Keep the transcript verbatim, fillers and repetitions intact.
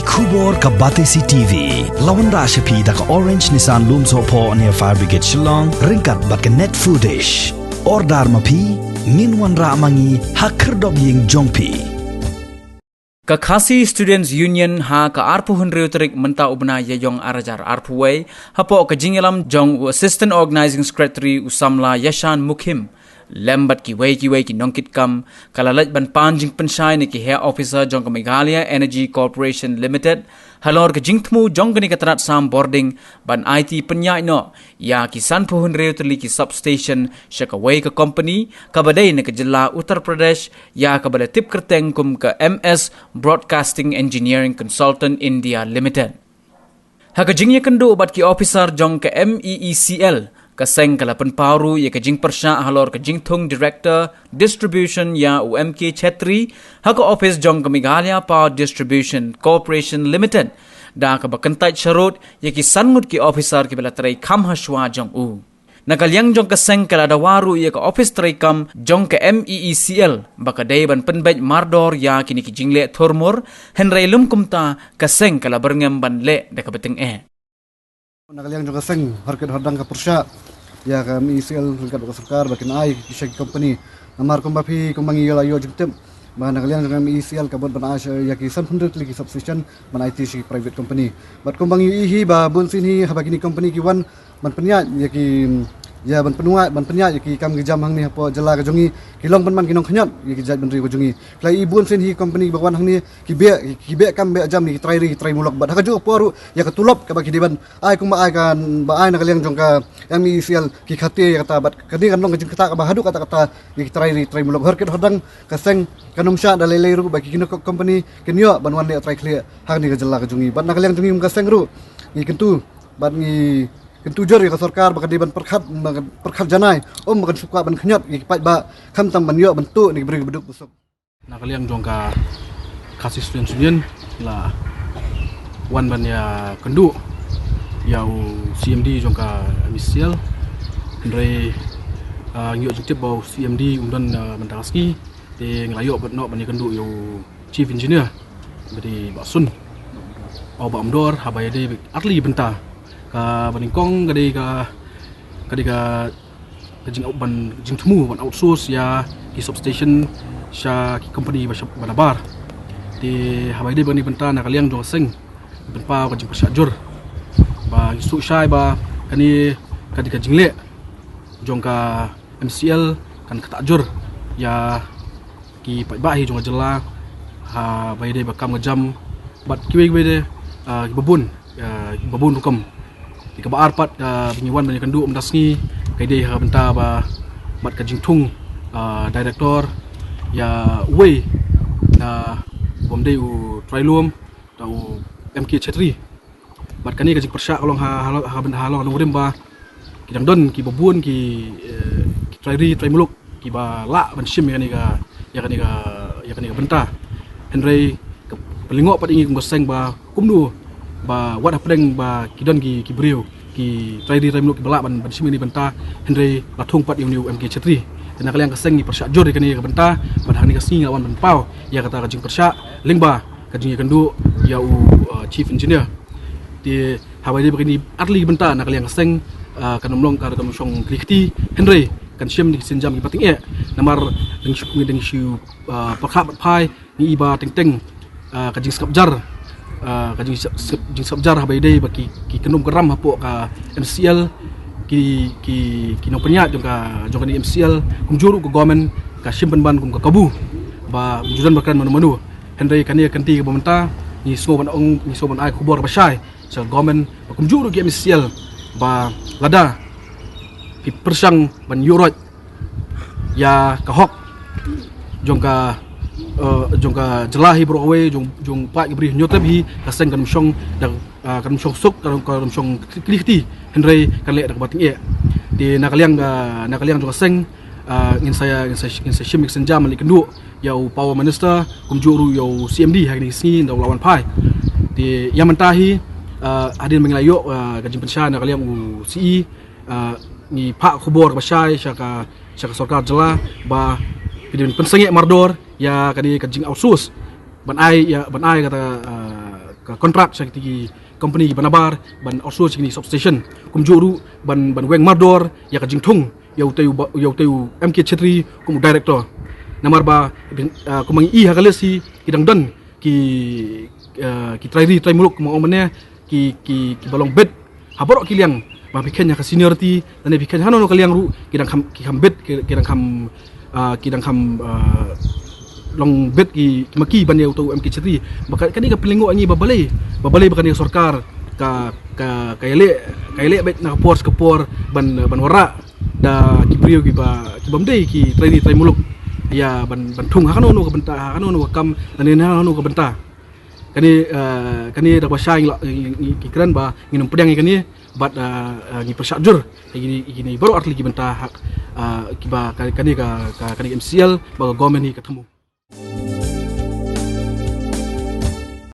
Khubor ka Batesi T V. La wanrah sha phi da ka Orange Nissan Lumsohphoh near Fire Brigade Shillong, ryngkat bad ka Net Foodish. Order ma phi, ngin wanrah ma ngi ha khyrdop ïing jong phi. Ka Khasi Students Union ha ka arphew hynriew tarik mynta u bnai Ïaïong arhajar arphew wei, hapoh ka jingïalam jong u Assistant Organizing Secretary u samla Yashan Mukhim, lem bad kiwei kiwei ki nongkitkam, ka la leit ban pan jingpynshai na ki heh officer jong ka Meghalaya Energy Corporation Limited, halor ka jingthmu jong kane ka tnat sam bording ban aiti pynïaid noh ïa ki sanphew hynriew tylli ki substation sha kawei ka company kaba dei na ka jylla Uttar Pradesh, ïa kaba la tip kyrteng kum ka M S Broadcasting Engineering Consultant India Limited. Ha ka jingïakynduh bad ki officer jong ka M E E C L, ka seng ka la pynpaw ruh ïa ka jingpyrshah halor ka jingthung Director Distribution ïa u M K Chhetri ha ka office jong ka Meghalaya Power Distribution Corporation Limited, da kaba kyntait sharud ïa ki san ngut ki officer kiba la trei kam ha shuwa jong u. Na ka liang jong ka seng ka la dawa ruh ïa ka office treikam jong ka M E E C L ba ka dei ban pynbeit mardor ïa kine ki jingleh thurmur, hynrei lym kumta ka seng ka la byrngem ban leh da kaba tyngeh. Na ka liang jong ka seng, horkit hordang ka pyrshah ïa ka M E E C L ryngkat bad ka sorkar ba kin ai ki sha ki company. Namar kumba phi, kumba ngi la ïoh jingtip ba na ka liang jong ka M E E C L ka bud ban ai sha ïa ki sanphew hynriew tylli ki substation ban aiti sha ki private company. Bad kumba ngi ïohi hi ba bun sien hi haba kine company ki wan ban pynïaid ïa ki, ïa ban pynwai, ban pynïaid ïa ki kam ki jam hangne hapoh jylla ka jong ngi, ki long pynban ki nongkhñiot ïa ki jaitbynriew ka jong ngi. Phi la i bun sien hi company ba wan hangne ki beh, ki beh kam beh jam ïa ki trai ri ki trai muluk, bad ha kajuh ka por ruh ïa ka tulop kaba ki dei ban ai kumba ai kan ba ai na ka liang jong ka M E E C L ki khate ïa kata, bad kane kan long ka jingkata kaba haduh katta katta ïa ki trai ri trai muluk. Horkit hordang ka seng kan ym shah da lei lei ruh ba ki kine ki company kin ïoh ban wan leh trai khlieh ha kane ka jylla ka jong ngi. Bad na ka liang jong ngi kum ka seng ruh ngi kyntu bad ngi kyntu jur ïa ka sorkar ba ka dei ban pyrkhat, ba ka pyrkhat janai, ym ba kan shu kwah ban khñiot ïa ki paidbah, khamtam ban ïoh ban tuh ïa ki briew ba duk ba suk. Na ka liang jong ka Khasi Students Union la wan ban ïakynduh ïa u C M D jong ka M E E C L. Hynrei, ah, ngi ïoh jingtip ba u C M D um don, ah, mynta ka sngi, te ngi la ïoh ban noh ban ïakynduh ïa u Chief Engineer ba dei Bah Sun, Bah Umdor, haba ïadei bad artylli bynta. Kaba nyngkong ka dei ka, ka dei ka, ka jing ban jingthmu ban outsource ïa ki substation sha ki company ba shap ba nabar. Te haba ïadei bad kane ka bynta na ka liang jong ka seng pynpaw ka jingpyrshah jur ba ngi sngewsih ba kane ka dei ka jingleh jong ka M C L kan ktah jur ïa ki paidbah hi jong ka jylla, haba ïadei bad kam ka jam bad kiwei kiwei de, ah, kiba bun, ah, kiba bun rukom. Te kaba ar pat, ah, ba ngi wan ban ïakynduh mynta ka sngi ka dei ha ka bynta ba bad ka jingthung, ah, director ïa uwei, ah, bym dei u trai lum, da u M K Chhetri. Bad kane ka jingpyrshah ka long ha, ha, ha, ha, ha long rim ba ki dang don kiba bun ki, eh, ki trai ri trai muluk kiba lah ban shim ïa kane ka, ïa kane ka, ïa kane ka bynta. Hynrei ka pynlyngngoh pat ïa ngi kum ka seng ba kumno ba wat hapdeng ba ki don ki, ki briew ki trai ri trai muluk kiba lah ban, ban shim ïa kane ka bynta, hynrei la thung pat ïa une u M K Chhetri. Te na ka liang ka seng ngi pyrshah jur ïa kane ka bynta bad ha kane ka sngi ngi la wan ban paw ïa kata ka jingpyrshah lyngba ka jingïakynduh ïa u, uh, Chief Engineer. Te haba ïadei bad kine artylli ki bynta na ka liang ka seng, uh, kan ym long ka, kan ym shong kli kti, hynrei kan shim da ki sienjam kiba tyngeh. Namar dang shu, dang shu, uh, pyrkhat bad phai ngi i ba teng teng, uh, ka jingsngap jar, uh, ka jingsngap, jingsngap jar haba ïadei bad ki, ki kynrum kynram hapoh ka M C L, ki, ki, ki nongpynïaid jong ka, jong kane M C L, kumjuh ruh ka government ka shim pynban kum ka kabu ba ym ju don ba kren mano mano. Hynrei kane ka kynti kaba mynta ngi sngew ban ong, ngi sngew ban ai khubor kaba shai sha ka government ba kumjuh ruh ki M C L ba lada ki pyrshang ban ïuhroit ïa ka hok jong ka, eh, jong ka jylla hi baroh kawei, jong, jong paid ki briew hynñiewtrep hi, ka seng kan ym shong da, eh, kan ym shong suk, kan ym, kan ym shong kli kti, hynrei kan leh da kaba tyngeh. Te na ka liang, eh, na ka liang jong ka seng, ah, ngin sa, ngin sa, ngin sa shim ïa ka sienjam ban leit kynduh ïa u Power Minister kumjuh ruh ïa u C M D ha kine ki sngi ynda u la wan phai. Te ïa mynta hi, ah, hadien ba ngi la ïoh, ah, ka jingpynshai na ka liang u C E, ah, ngi phah khubor kaba shai sha ka, sha ka sorkar jylla ba phi dei ban pynsangeh mardor ïa kane ka jing outsource ban ai, ïa ban ai kata, ah, ka contract sha ki company ki banabar ban outsource kini substation. Kumjuh ruh ban ban weng mardor ïa ka jingthung ïa utei u ba- ïa utei u M K Chetri kum u director. Namar ba bin- ah, kumba ngi i ha ka list hi ki dang don ki ah, ki trai ri trai muluk kumba ong mynne ki ki ki ba long bit ha baroh ki liang. Ba phi kheiñ ha ka seniority lane phi kheiñ hano hano ka liang ruh ki dang kham ki kham bit ki, ki dang kham ah, ki dang kham ah, long bit ki ki ma ki ban ïa utei u M K Chetri. Ba ka- kane ka pynlyngngoh ïa ngi ba balei ba balei ba kane ka sorkar ka ka ka ïaleh ka ïaleh beit na ka por sha ka por ban ban wanrah da ki briew ki ba ki bym dei ki trai ri trai muluk ïa ban ban thung ha kano kano ka bynta ha kano kano ka kam lane ha kano kano ka bynta. Kane ah, kane da ba shai ngi la ngi- ngi- ki kren ba ngin ym pdiang ïa kane bad ah, ah, ngi pyrshah jur ïa kine ïa kine baroh artylli ki bynta ha ah, ki ba ka- kane ka ka- kane ka M C L ba ka government hi ka thmu.